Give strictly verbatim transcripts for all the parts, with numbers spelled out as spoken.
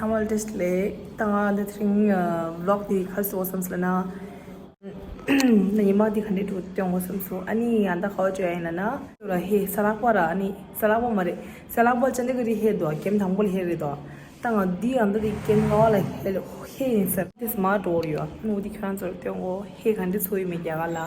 ཨ་མ་ལགས་ལེགས། ད་ང་འདི་ཐེངས་ཝི་ལོག་འདི་ག་རེ་བཟོ་དགོས་བསམ་སོང་ལབ་ན། ཉི་མ་འདི་ག་འདྲས་འགྲོ་སྟོན་དགོས་བསམ་སོང་། ཨ་ནི་ཡང་ད་ག་པར་འགྲོ་ཡ་ཡིན་ལབ་ན། ལ་ཧེ་ས་ལག་པ་ར། ཨ་ནི་ས་ལག་པ་མ་རེད། ས་ལག་པ་ཅན་འདི་ག་རེ་ཧེ་འདུག་ཀེམ་དང་པོ་ལ་ཧེ་རེད་དོ། ད་ང་འདི་ཡང་འདི་གི་ཀེམ་ལྔ་པ་ལ་ཧེ་ལ་ཧེ་ཡིན་ཟེར། དེ་མ་འགྲོ་ཡོད། ནུ་འདི་ཁྱོད་རང་ཚོར་སྟོན་དགོས། ཧེ་ག་འདྲས་ཚོར་ཡོད་མེད་རྒྱ་གར་ལ།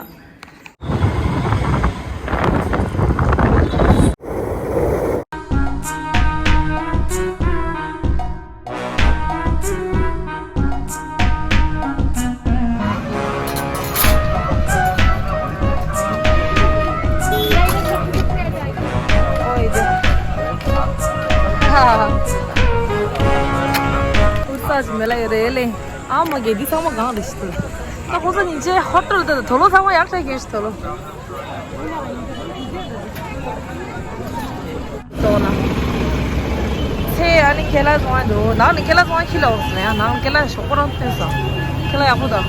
ཨུ་ཚ་ཅི་མེ་ལ་ཡོད་རེད་ལེ། ཨ་མ་གེ་འདི་ཚང་མ་གང་རེད་ཤི་ཏེ། ད་ཁོ་ཚོ་ཉིན་བྱེད་ཧོ་ཊེལ་དེ་དོ་ལོ་ཚང་མ་ཡག་ཤ་གེ་ཤི་དོ་ལོ། ཚེ་ཨ་ནི་ཁེ་ལ་སོང་ཨ་འདུག་ནང་ནས་ཁེ་ལ་སོང་ཨ་ཁི་ལ་འོག་ཟེར་ཡ། ནང་ཁེ་ལ་ཞོགས་པ་རང་ཐོན་སོང་། ཁེ་ལ་ཡག་པོ་དང་།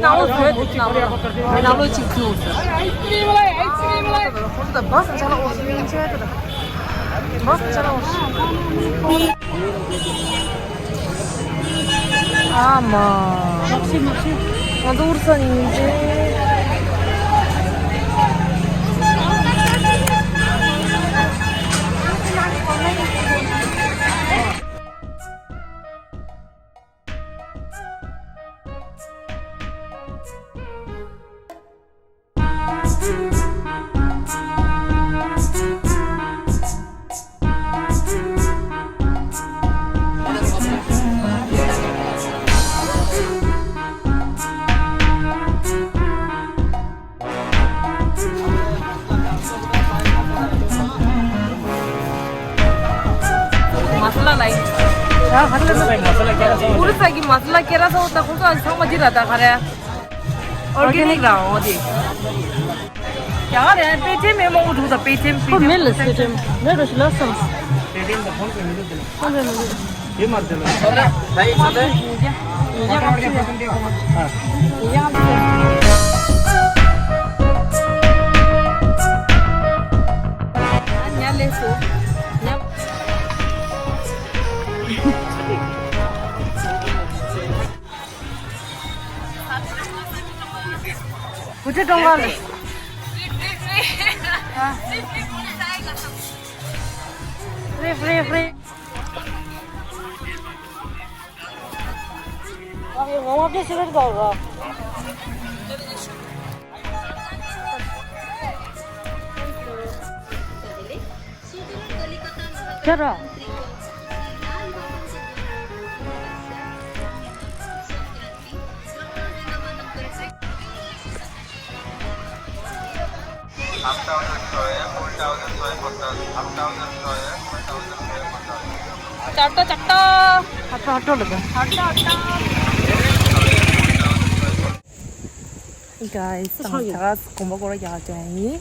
ནང་ལོགས་བཟོས་འདུག་ནང་ལོགས་ནང་ལོགས་ཅིག་ཐུག་ཟེར། ཁོང་ཚོ་ད་བ་སང་ཆ་ལ་འོག་སོང་ཡིན་ཆེ་ད། བ་སང་ཆ་ལ་འོག་སོང་། ཨ་མ། ང་ཚོ་ཨུ་རུ་ས་ནས་ཡིན་ཏེ། མ་ས་ལ་ལ་ཡིན། ཨུ་རུ་ས་གི་མ་ས་ལ་ཀེ་ར་ས་འོ་ད་ཁོང་ཚོ་ཚང་མ་འདི་ར་ད་ག་རེ། ཨོར་གེ་ནིག་ར་འོ་དེ། ཡ་རེ་པེ་ཊི་ཨེམ་མེ་མང་པོ་འདུག་ད་པེ་ཊི་ཨེམ་པེ་ཊི་ཨེམ། ཁོ་མེད་ལ་པེ་ཊི་ཨེམ་མེད་འགྲོ་ཞིག་ལ་སོང་། པེ་ཊི་ཨེམ་དང་ཕོན་པེ་མི་འདུག་དེ་ལ། ཕོན་པེ་མི་འདུག་དེ་མ་རེད་དེ་ལ། ཡ་ཡ་ཡ་ཡ། ཉ་ལས་སོ། ཉ། གུ་ཅི་ཀྲོང་ག་ལ། ཧྲི་ཧྲི་ཧྲི། ཁྱེད་རང་། चार सौ, चार सौ। हटो, हटो लगा। हटो, हटो। गाइस, हम खास कुंभकोणा जा रहे हैं।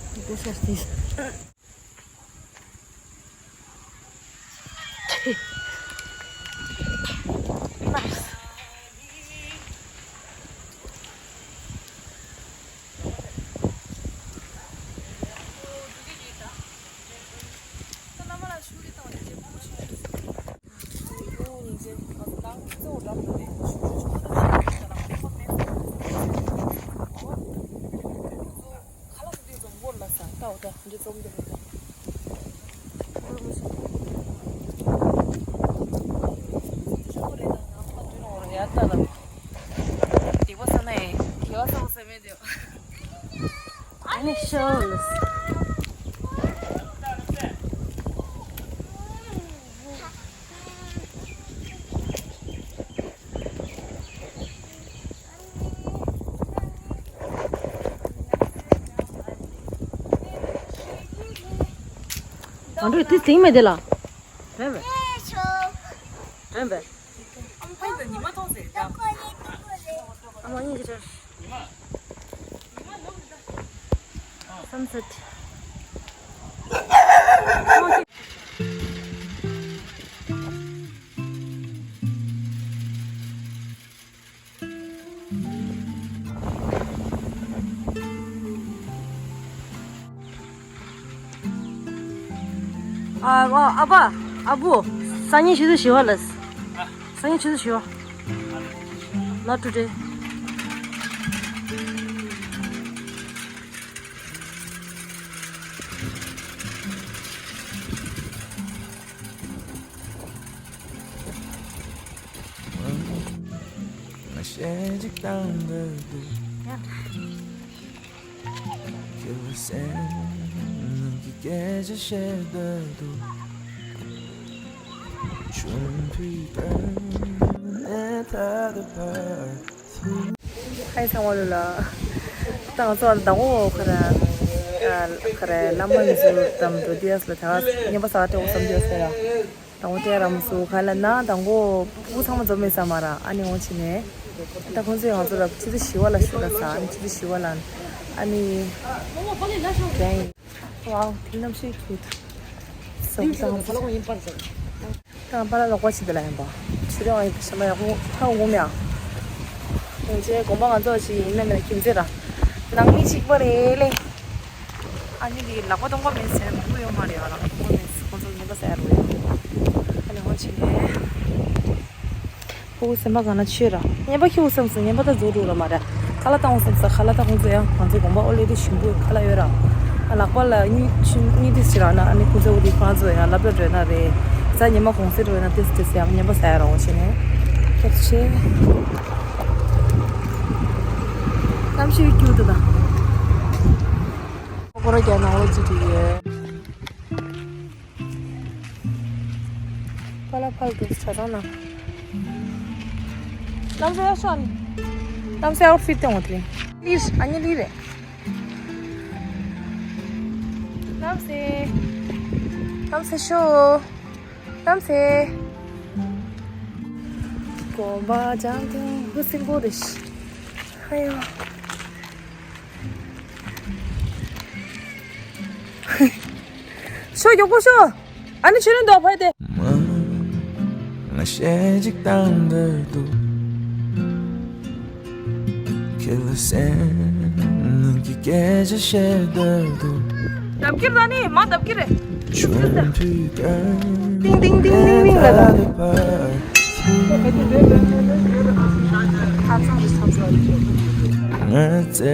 ང་ཚོས་དེ་ཟིང་མེད་དེ་ལ། བས་བས། བས་བས། ཨ་མ་གཉིས་ཀྱི་ཆར། Sunset. ཨ་ཨ་ཨ་ཕ། ཨ་བུ། སང་ཉིན་ཆུ་ཚོད་བཞི་པ་ལ། སང་ཉིན་ཆུ་ཚོད་བཞི་པ། Not today. ཧའི་ཚང་མ་ལོ་ལ། ད་ང་ཚོ་ད་འོ་ཁ་ར། ཁ་ར་བླ་མ་ཡིན་ཚུལ་དམ་དུ་ཏི་ཡ་སི་ལ་ཐ་ཉན་པ་ས་ཏེ་འོ་བསམ་རྒྱུ་ཟེར་ཡ། དང་པོ་དེ་རམ་སུ་ག་ལ་ན་དང་པོ་ཕྲུ་གུ་ཚང་མ་འཛོམས་མེད་ས་མ་ར། ཨ་ནི་འོང་ཕྱིན་ནས་ད་ཁོང་ཚོས་ང་ཚོ་ལ་ཆུ་ཚོད་བཞི་པ་ལ་ཞུ་ད་ས། ཨ་ནི་ཆུ་ཚོད་བཞི་པ་ལ་ཨ་ནི་དེ་ཡིན། ཝའོ། དེ་གནམ་གཤིས་ཁྱུག་ད་སོག་དང་དང་པ་ལ་ལོག་པ་ཕྱིན་དེ་ལ་ཡིན་པ། ཆུ་རེ་བ་ཡིན་པ་ཤ་མ་ཡག་པོ་ཧ་འོང་མེད་ཨ། ཡིན་ཅེ་དགོན་པ་ང་ཚོ་ཞིག་ཡིན་ན་མེད་ན་ཁྱིམ་མཚེས་ར་ནང་མི་གཅིག་པ་རེད་ལེ། ཨ་ནི་དེ་ལག་པ་སྟོང་པ་མེད་ཟེར་མང་པོ་ཡོད་མ་རེད་ཨ། ལག་པ་སྟོང་པ་མེད་ཟེར་ཁོང་ཚོ་ཉན་པ་ཟེར་རོ་ཡོད། ཨ་ནི་ཧོ་ཕྱིན་ནས། ཕྲུ་གུ་སེམས་པ་གང་ན་ཆོས་ར། ཉན་པ་ཁྱེའུ་བསམ་སོང་ཉན་པ་ད་རྫུ་འཕྲུག་ར་མ་ར། ཁ་ལག་བཏང་བསམ་ས་ཁ་ལག་ད་ཁོང་ཚོ་ཡང་ང་ཚོ་དགོན་པ་ཨོ་ལེ་དེ་ཞིམ་པོ་ཁ་ལག་ཡོད་ར། ཨ་ལག་པ་ལ་གཉིད་ཆུ་གཉིད་དེ་ཞིག་རག་ན་ཨ་ནི་ཁོང་ཚོ་འོ་དེ་ཁོང་ཚོ་ཡང་སློབ་གྲྭ་འགྲོ་ན་རེད། ས་ཉི་མ་གུང་སེང་འགྲོ་ན་ཏེས་ཏེས་ཡང་ཉན་པ་ཟ་ཡ་ར་འོ་བྱས་ནས། ཁྱེད་ཆེ། གནམ་གཤིས་སྐྱིད་འདུག་ད། ཁོ་ར་རྒྱ་ནང་ལོ་ཅི་དྲི་ཡོད། ཕ་ལ་ཕལ་དུ་ཆ་ཚང་ན། ལམ་སེ་ཤོན། ལམ་སེ་ཨའུཊ་ཕིཊ་དེ་འོང་དེ། ལིར་ཨ་ཉི་ལིར་རེད། ལམ་སེ། ལམ་སེ་ཤོ། ལམ་སེ། དགོན་པ་ལྗང་ཐིང་ཧུ་སིང་པོ་རེད། ཧ་ཡོ། ཤོ་མགྱོགས་པོ་ཤོ། ཨ་ནི་ཆུ་ལེན་འདུག་ཕ་དེ། ང་ཞེ་གཅིག་བཏང་འདོད་འདུག་ཁྱེད་ལ་སེམས་ནང་གི་སྐད་ཆ་བཤད་འདོད་འདུག་ལྡབ་ཀྱི་རེད་ད་ནི་མ་ལྡབ་ཀྱི་རེད། ཆུང་དུས་ཀ་ཏིང་ཏིང་ཏིང་ཏིང་ཏིང་ལ་ད། ང་ཚེ་Hi.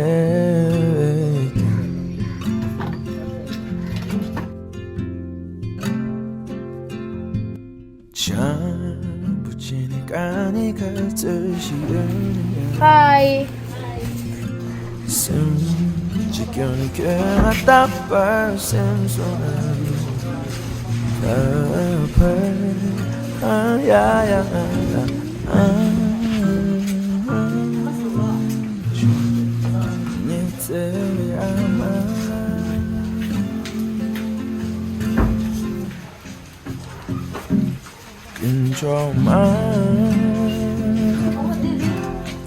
དཀོན་མཆོག་མ།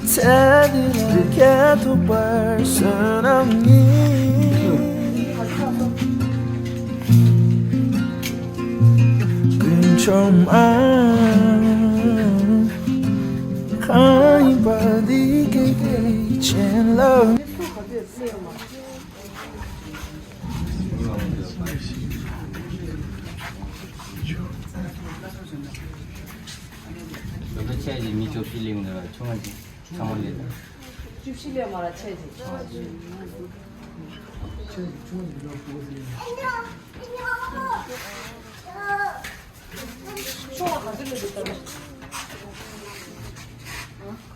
ཚེ་འདི་ལ་སྐྱེལ་ཐུབ་པར་བསོད་ནམས་ཉིད། དཀོན་མཆོག་མ། གང་ཡིན་པ་འདི་སྐད་ཀྱི་བྱིན་རླབས། ད་ལྟ་ཆས་ཀྱི་མི་བཅུ་བཞི་ལེན་འདི་ལ་ཆུང་བ་ཅིག་ཚང་མ་ལེན་ད། བཅུ་བཞི་ལེན་མ་ལ་ཆས་ཀྱི། ཆུང་བ་ག་ཚོད་ལེན་འདུག་ད་ལོ།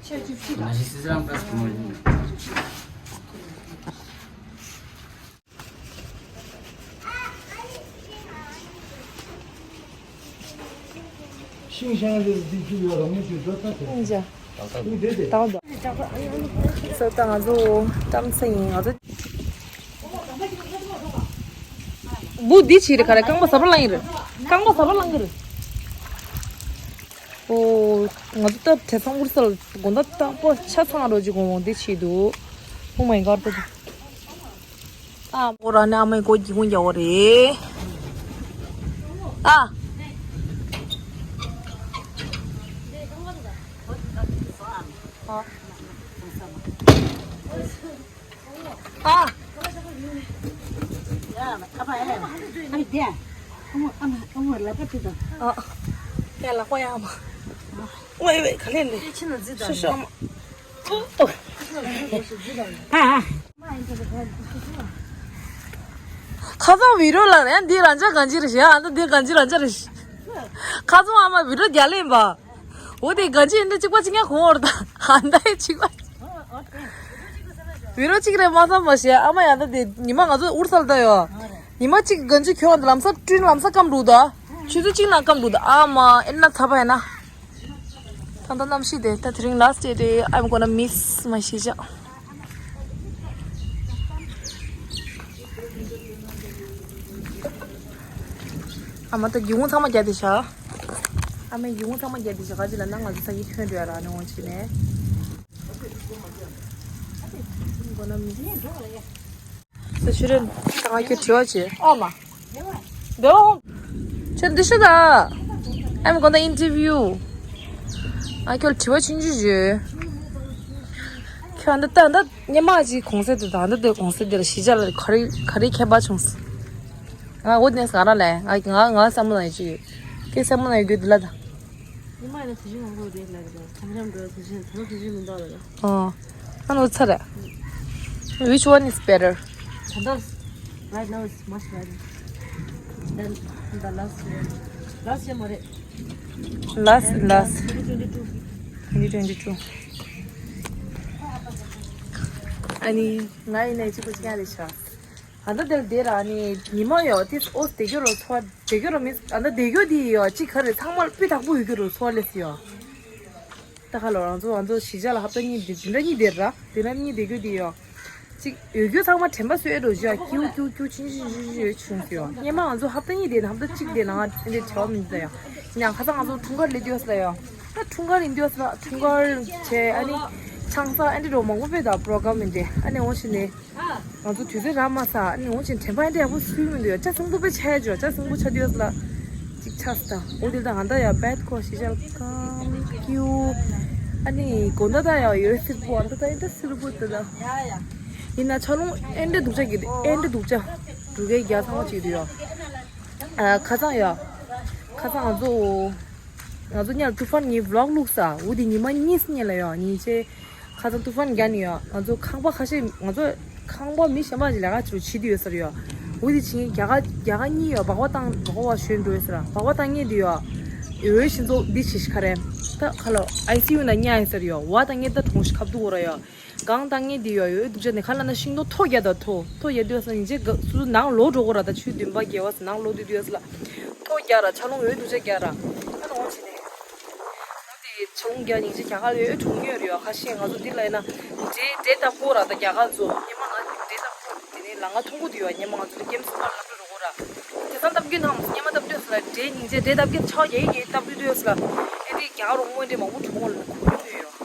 ཆས་བཅུ་བཞི་ལ། མ་གཞི་སི་སི་རང་པ་སི་མོ་ཡིན། ཤིང་ཤང་ལས་འདི་བཅུ་ཡོད་རང་མོས་ཀྱི་བཟོ་ལྟ་དེ། ཨིན་ཅི། ཨིན་དེ་དེ། ཏག་ཏག་སོ་ད་ང་ཚོ་ཏམ་ས་ཡིན་ང་ཚོ། བུ་འདི་ཕྱི་རེད་ག་རེ་རྐང་པ་ཟ་བར་ལངས་ཡིན་རེད། རྐང་པ་ཟ་བར་ལངས་ཀྱི་རེད། ཨོ། ང་ཚོ་སྟབས་བདེ་ཚང་ཨུར་སལ་དགོང་དག་རྟག་པར་ཆ་ཚང་རོ་གཅིག་གོང་འོང་འདི་བྱེད་འདུག་ཨོ་མའི་གོཌ། ཨ་མོ་ར་ནི་ཨ་མའི་གོ་གི་གུང་རྒྱག་པ་རེད། ཨ། ཨ། ཨ། ཡ་ལག་པ་ཡ་མ། ཝེ་ཝེ་ག་ལེ་ལེ། ཤི་ཤོག་མ། ཁ་སང་བི་རོ་ལ་ཡང་འདི་རང་ཅག་གང་ཅི་རེད་ཤག་ཨ་ད་འདི་གང་ཅི་རང་ཅག་རེད་ཤག་ཁ་སང་ཨ་མ་བི་རོ་རྒྱ་ལེན་པ། འོ་དེ་གང་ཅི་ཡིན་འདི་གཅིག་པ་གཅིག་ཉག་གོང་བར་ད་ཨ་ད་ཡི་གཅིག་པ། བི་རོ་གཅིག་རེད་མ་བསམ་པ་ཞེ་ཨ་མ་ཡང་ད་དེ་ཉི་མ་ང་ཚོ་ཨུར་སལ་ད་ཡོད། ཉི་མ་གཅིག་གང་ཅི་ཁྱོད་ལམ་སང་སྤྲིན་ལམ་སང་སྐམ་འདུག་ད། ཆུ་ཚོད་གཅིག་ནང་སྐམ་འདུག་ད་ཨ་མ་ཨེ་ན་ཚ་བ་ཡ་ན། ད་ལྟ་གནམ་གཤིས་དེ་ད་དེ་རིང་last day རེད། I'm gonna miss my ཤི་ཤག་ཨ་མ་ད་སྒེའུ་ཁུང་ཚང་མ་བརྒྱབ་བསྡད་ཤག་ཨ་མས་སྒེའུ་ཁུང་ཚང་མ་བརྒྱབ་བསྡད་ཤག་ག་ཅི་ལ་ན་ང་ཚོ་ས་ཡི་ཐོན་འགྲོ་ཡ་ར་ནི་འོང་ཕྱིན་ནས། I'm gonna miss. ད་ཆུ་རེད། ད་ང་ཁྱོད་དྲི་བ་བྱེད། ཨོ་མ། འདོ། ཁྱོད་འདི་ཤོད་ད། I'm gonna interview. ང་ཁྱོད་དྲི་བ་ཆུང་ཆུང་བྱེད། ཁྱོད་འདི་ལྟ་འདི་སྙེ་མ་ཅིག་གོང་ཚད་དུ་དང་འདི་འདི་གོང་ཚད་འདི་ལ་གཞིས་ཆགས་ལ་ག་རེ་ག་རེ་ཁྱད་པར་བྱུང་སོང་། ང་འོ་དེ་ནས་ང་རང་ལས་ང་ང་ང་བསམ་བློ་ནང་ཡོད་ཅིག་ཡོད། ཁྱེད་བསམ་བློ་ནང་ཡོད་རྒྱུ་འདི་ལ་ད། ཉི་མ་ཡིན་ན་དུས་ཆེན་མང་པོ་རེད་ལབ་རེད། ཁམ་ཁམ་འགྲོ་དུས་ཆེན་ད་ལོ་དུས་ཆེན་མི་འདུག་ལབ་རེད། ཨོ། ཨ་ནོ་ཚ་རེད། Which one is better? ད་ལྟ་right now is much better than the last year. Last year མ་རེད། Last last twenty twenty-two. Twenty twenty-two. ཨ་ནི་ང་ཡིན་ན་གཅིག་པོ་གཅིག་ཡང་རེད་ཤག་ཨ་ད་དེར་དེ་ར་ནི་ཉི་མ་ཡོད་དེ་ཨོ་དེ་གྱོ་རོ་ཚོ་དེ་གྱོ་རོ་མི་ཨ་ད་དེ་གྱོ་དེ་ཡོད་གཅིག་ག་རེ་ཚང་མ་སྤུས་དག་པོ་ཡོད་གྱོ་རོ་ཚོ་ལེ་སི་ཡོད། ད་ཁ་ལོ་རང་ཚོ་ང་ཚོ་གཞིས་ཆགས་ལ་ཧབ་ཏ་གཉིས་དེ་བདུན་ཕྲག་གཉིས་དེ་ར་བདུན་ཕྲག་གཉིས་དེ་གྱོ་དེ་ཡོད། གཅིག་ཡོད་གྱོ་ཚང་མ་དྲན་པ་གསོས་རོ་ཞུ་ཡ་ཀྱུ་ཀྱུ་ཀྱུ་ཆིན་ཆིན་ཆིན་ཆིན་ཡོད་ཆུང་སི་ཡོད། སྙེ་མ་ང་ཚོ་ཧབ་ཏ་གཉིས་དེ་ཧབ་ཏ་གཅིག་དེ་ནང་ཨ་འདྲེ་བྲལ་བ་མི་འདུག་ཡ། ཡང་ཁ་སང་ང་ཚོ་འཁྲུངས་སྐར་ལེ་དུས་ལ་ཡོད། ད་འཁྲུངས་སྐར་ཡིན་དུས་ལ་འཁྲུངས་སྐར་བྱས་ཨ་ནི་ཆང་ས་ཨ་འདྲེ་རོ་མང་པོ་སྤེལ་ད་པྲོ་གྷ་རམ་མི་འདྲེ་ཨ་ནི་འོང་ཕྱིན་ནས། ང་ཚོ་དུས་ཚོད་རག་མ་ས་ཨ་ནི་འོང་ཕྱིན་དྲན་པ་ཨེ་འདྲ་ཡག་པོ་སུས་མི་འདུག་ཡ། ལྕགས་སྲིན་པོ་དཔེ་ཆ་ཡ་ཇོ་ལྕགས་སྲིན་པོ་ཆ་དུས་ལ་ཅིག་ཆགས་སི་ད་འོ་དེ་ད་ང་ད་ཡ་བད་ཁོ་ཤི་ཤལ་ཀམ་ཀྱུ་ཨ་ནི་གོ་ད་ད་ཡ་ཡོད་སིར་པོ་ཨ་ད་ད་ཨེ་ད་སིར་པོ་ད་ད་ཡིན་ན་ཆ་ལུང་ཨེ་འདྲ་སྡུག་ཅག་གི་ཨེ་འདྲ་སྡུག་ཅག་འབྲུ་གའི་རྒྱ་ཚང་བ་ཅིག་འདུག་ཡ། ཁ་སང་ཡ་ཁ་སང་ང་ཚོ་ང་ཚོ་ཉལ་ཏུ་ཧྥན་ངའི་vlog བླུགས་ས་འོ་དེ་ཉི་མ་གཉིས་སྙེ་ལ་ཡ་ཉིན་ཆེ། ཁ་སང་ཏུ་ཧྥན་རྒྱག་ནི་ཡོད། ང་ཚོ་ཁང་པ་ཁ་ཤས་ང་ཚོ་ཁང་པ་མི་གཞན་པ་ཞིག་ལས་ཀ་ཅིག་བྱེད་དུ་ཡོད་ས་རེད་ཡོད། འོ་དེ་ཕྱིན་རྒྱ་གར་རྒྱ་གར་གཉིས་ཡོད། སྦག་སྦག་བཏང་སྦག་སྦག་བ་ཞོན་འགྲོ་ཡོད་ས་ར་སྦག་སྦག་བཏང་ངེས་དུ་ཡོད། འོའི་ཤིན་ཚོ་འདི་ཆེ་ཤི་ཁ་རེད། ད་ཁ་ལོ་ཨའི་སི་ཡུ་ན་ཉལ་ཡོད་ས་རེད་ཡོད། བ་བཏང་ངེས་ད་གྲོང་ཤི་ཁབ་ཏུ་འོ་ར་ཡོད། གང་བཏང་ངེས་དུ་ཡོད། འོའི་སྡུག་ཅག་ནས་ཁ་ལ་ན་ཤིང་ཏོག་ཐོ་རྒྱག་ད་ཐོ་ཐོ་རྒྱག་དུ་ཡོད་ས་ཡིན་ཅེ་ག་སུ་ནང་ལོག་འགྲོ་གོ་ར་ད་ཆུ་བདུན་པ་རྒྱལ་བ་སུ་ནང་ལོག་དུ་དུ་ཡོད་ས་ལ་ཐོ་རྒྱག་ར་ཆ་ལུང་འོའི་སྡུག་ཅག་རྒྱག་ར་ཨ་ནོ་ཆེ་ནས། དེ་ཆུང་རྒྱ་ཉིན་ཅིག་རྒྱ་གར་ཡོད་གྲོང་ཡོད་རེད་ཡོད། ཁ་ཤས་ང་ཚོ་འདི་ལ་ཡིན་ན་འདྲེ་འདྲེ་ལྟ་བུ་ར་ད་རྒྱ་གར་ཚོ་སྙེ་མ་ང་འདྲེ་ལྟ་བུ་དེ་ནས་ལ་ང་མཐོང་གོ་དུ་ཡོད། སྙེ་མ་ང་ཚོ་ལ་ཀེམ་སུ་པར་ལབ་འགྲོ་གོ་ར། དེ་ཚང་སྟབས་རྒྱུ་ནང་སྙེ་མ་སྟབས་འགྲོ་སུ་ལ་འདྲེ་ཉིན་ཅིག་འདྲེ་སྟབས་རྒྱུ་ཆགས་ཡེ་ཡེ་སྟབས་འགྲོ་དུ་ཡོད་སུ་ལ་ཨེ་དེ་རྒྱ་གར་རོང་མོ་འདྲེ་མང་པོ་གྲོང་ལ་ཁུ་ཡོད་ཡོད།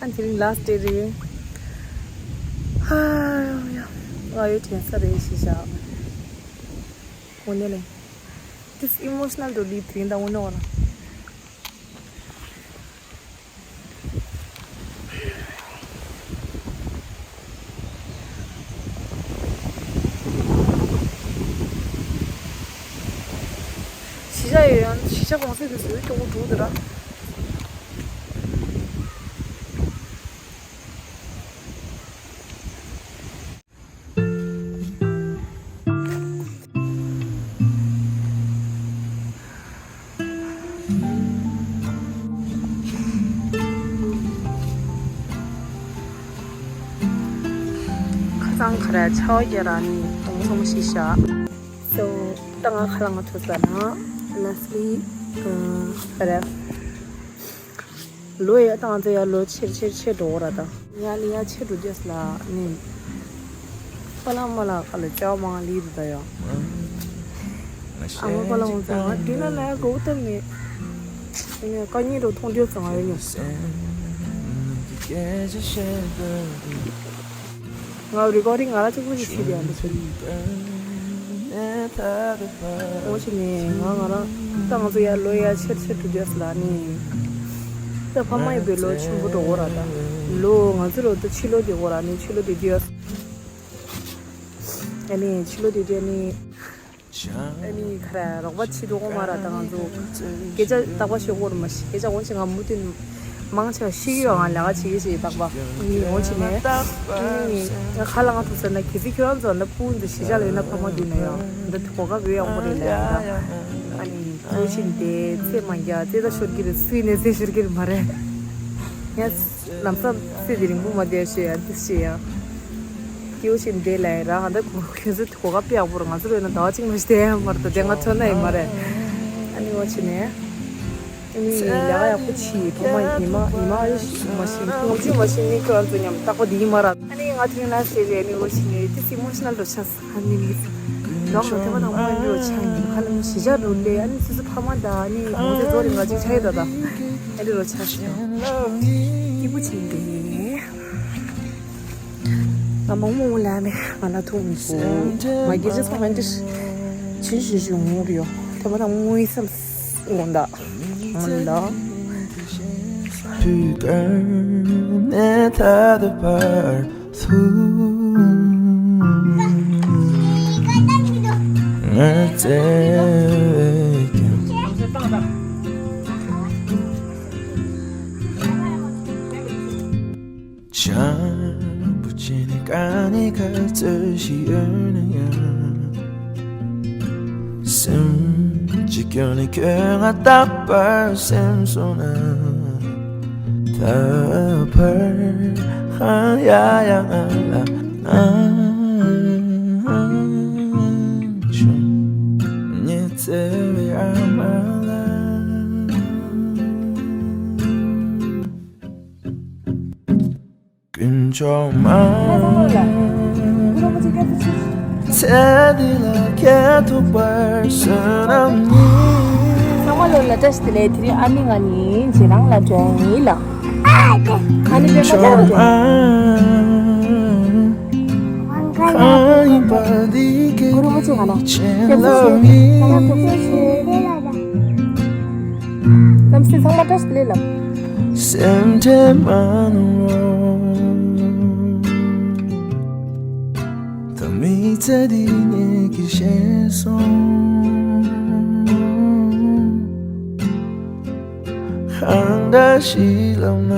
ཨ་དེ་རིང་last day རེད། ཧ་ཡ་ང་ཡོད་དྲན་ས་རེད་ཞེས་བྱ། འོ་ནས་ལེ། This emotional to leave དེ་འདྲ་འོ་ནོ་ལ། གཞིས་ཆགས་ཡོད་ཡང་གཞིས་ཆགས་གོང་གསལ་དུ་བཟོས་སྐྱོ་བོ་འདུག་དེ་ར། ཁ་སང་ཁ་ར་ཆའོ་རྒྱ་ར་ནི་དོང་སོང་ཤི་ཤ། So ད་ང་ཁ་ལ་ང་ཐུག་ས་ན་honestly ཁ་ར། ལོ་ཡ་ཏང་ཙེ་ཡ་ལོ་ཆེར་ཆེར་ཆེར་འགྲོ་གོ་ར་ད། ཡ་ལི་ཡ་ཆེ་འགྲོ་རྒྱུ་ལ་ནི། པ་ལ་མ་ལ་ཁ་ལ་ཅའོ་མ་ལི་རུ་ད་ཡོ། ཨ་མ་པ་ལ་འོང་ཙང་ང་དུས་ན་ན་ཡ་གོ་ཏ་མེད། ངས་ཀ་ཉེ་རུ་མཐོང་རྒྱུ་ཙང་ཡོ་ཉོ། ང་རི་ཀོ་རིང་ང་ར་གཅིག་པུ་ཞིག་ཤི་རྒྱུ་ཡ་འདི་ཚོ། འོ་ཆི་ནི་ང་ང་རང་ད་ང་ཚོ་ཡ་ལོ་ཡ་ཆེར་ཆེར་འགྲོ་རྒྱུ་ལ་ནི། ད་ཕ་མ་ཡི་བའི་ལོ་ཆེན་པོ་འགྲོ་གོ་ར་ད། ལོ་ང་ཚོ་རོ་ད་ཕྱི་ལོ་དེ་གོ་ར་ནི་ཕྱི་ལོ་དེ་རྒྱུ། ཨ་ནི་ཕྱི་ལོ་དེ་རྒྱུ་ནི། ཨ་ནི་ཁ་ར་རོགས་པ་བྱེད་དུ་འོང་མ་ར། ད་ང་ཚོ་སྐད་ཆ་རྟག་པ་ཤོད་དགོས་རེད། མ་གཞི་སྐད་ཆ་འོང་ཕྱིན་ང་མུ་མཐུད་མང་ཆེ་བ་ཤེས་ཀྱི་ཡོད། ང་ལས་ཀ་བྱེད་ཀྱི་བྱེད་རྟག་པ་ཨ་ནི་འོང་ཕྱིན་ནས་ཨ་ནི་ང་ཁ་ལ་ང་ཐུག་ཟེར་ན། གལ་སྲིད་ཁྱོད་རང་ཚོ་ན་སྤུན་ཚོ་གཞིས་ཆགས་ལ་ཡོད་ན་ཕ་མ་འདུག་ན་ཡང་འདི་གོ་སྐབས་ཡོད་ཡག་པོ་རེད་ལ། ཨ་ནི་འོང་ཕྱིན་དེ་ཚེ་མ་རྒྱ་ཚེ་ད་ཤོར་གྱི་རེད། སུའི་ནས་ཚེ་ཤོར་གྱི་རེད་མ་རེད། ཡ། ལམ་སང་ཚེ་འདི་རིང་པོ་མ་བསྡད་ཤེས་ཡ་འདི་ཤེས་ཡ། སྐྱེའུ་ཆེན་འདི་ལ་ཡ་ར་ཧ་ད་གོ་ཁྱོད་ཚོ་གོ་སྐབས་དཔེ་ཡག་པོ་རེད། ང་ཚོ་ལོས་ན་ཟླ་བ་གཅིག་མ་ཞིག་བསྡད་ཡ་མ་རེད། ད་དེ་ང་ཚོ་ན་ཡི་མ་རེད། ཨ་ནི་འོ་ཆེ་ནས་ཨ་ནི་ལས་ཀ་ཡག་པོ་བྱེད། ཕ་མ་ཉི་མ་ཉི་མ་ཨ་ཡོ་ཤི་མ་ཤི་ཁོང་ཚོས་མ་ཤི་ནི་ཁྱོད་ཚོ་མཉམ་རྟག་པ་འདི་ཡིན་མ་རེད། ཨ་ནི་ང་ཚོ་ཡིན་ན་ཟེར་རེད། ཨ་ནི་འོ་ཆེ་ནས་དེ་སི་མོ་ཤི་ནལ་རོ་ཆགས། ཨ་ནི་མི་ཚོ་རང་ལ་ཐེ་བ་དང་མོ་ཡིན་རོ་ཆགས་ཡིན། ཁ་ལ་མི་ཤི་ཆགས་རུ་ལས། ཨ་ནི་སི་སི་ཕ་མ་ད་ཨ་ནི་ཁོང་ཚོས་ཚོ་རིང་ང་ཅིག་ཆགས་ཡོད་ད། ད་ཨ་ནི་རོ་ཆགས་ཤི་སྐྱིད་པོ་ཆེ་འདི། ང་མང་མང་ལ་མེ་ང་ལ་ཐུག་མི་སོང་། ང་རྒྱལ་ཇི་སོང་ཧན་ཏིས་ཆིན་ཞུ་ཞུ་ངུ་རེད་ཡོ། ཐེ་བ་དང་མོ་ཡི་སེམས་ངོ་འདའ་ང་ལ། བུ་གར་ནས་ཐ་དུ་བར་ཐུག་ང་བཙལ་ཀྱང་། བྱམས་པོ་བྱས་ནས་དཀའ་ངལ་ག་ཚོད་ཞིག་ཡོད་ན་ཡང་། སེམས་ཀྱི་སྐྱོན་ནི་ཁྱོད་ང་རྟག་པར་སེམས་སོང་ན། ད་བར་ཧང་ཡ་ཡ་ང་ལ་ཨང་ཆུང་ཉི་ཚེ་བའི་ཨ་མ་ལ། དཀོན་མཆོག་མ། ཚེ་འདི་ལ་ཁྱེད་ཐུག་པར་བསོད་ནམས་ཡིན། ཚང་མ་ལོ་ལ་བཀྲ་ཤིས་བདེ་ལེགས། དེ་རིང་ཨ་ནི་ང་གཉིས་རྗེས་རང་ལ་འགྲོ་ཡིན་ལ། ཨ་ནི་དཀོན་མཆོག་མ། གང་ཡིན་པ་འདི་སྐད་ཆེན་ལ་ཡིན། ལམ་སེང་ཚང་མ་བཀྲ་ཤིས་བདེ་ལེགས་ལ། སེམས་ཁྲལ་མ་གནང་རོགས། ད་མི་ཚེ་འདི་ངེད་ཀྱིས་ཤེས་སོང་། གང་འདྲ་ཞིག་ལབ་ན།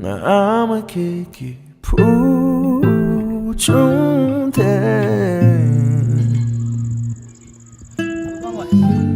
ང་ཨ་མ་ཁྱེད་ཀྱི་བུ་ཆུང་དེ།